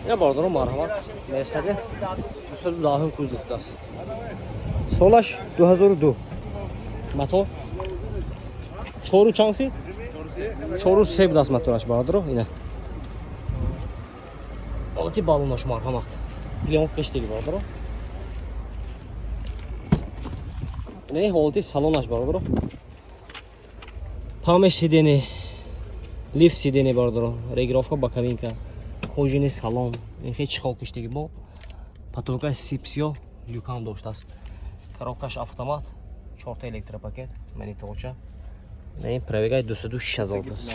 Ина, бародаро, марҳамат, Мерседес 210 кузов даст. Солаш 2002. Мотор чору чанд си? Чору се будаст мотораш, бародаро, ина. Ҳолати баллонаш, марҳамат. Плёнка киштеги, бародаро. Ина ҳолати салонаш, бародаро. Память сидений, лифт сидений, бародаро, регулировка боковинка, кожаный салон, ин хел чехол киштеги бо потолка сипсиё люкам доштааст. Коробкаш автомат, чорта электропакет, мониторча. Ин пробегаи 206 000 будаст.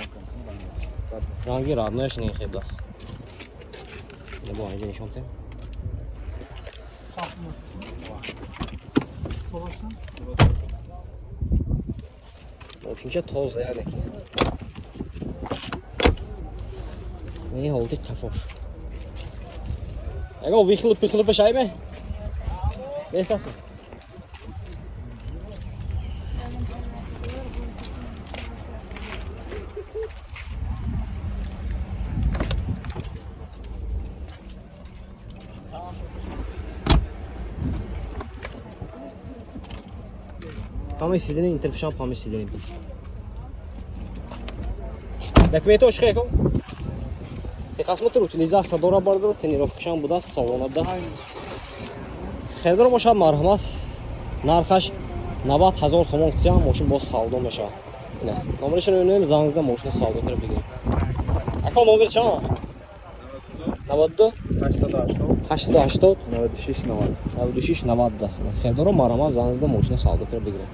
Ранги роднояш ин хел будаст. Бо инҷа нишон тем. Солашан? Мошинча тоза, яъне ки. Ин ҳолати қафош. Ягон выхлоп пихлопаш айме? Нест аст? Память сидений, интерфишан память сидений буд. Документҳо чӣ хел? Техосмотр, утилизация дора, бардор, тонировкашам будаст, салона будаст. Хелдор бошад, марҳамат. Нархаш 90 ҳазор сомон фтиям, мошин боз савдо мешавад. Ина, номерашро мебинем, занг зада мошина савдо карда бигирем. Ака, номер чанд? 92 880 880 96 90. 96 90 будаст. Хелдоро, марҳамат, занг зада мошина савдо карда бигирем.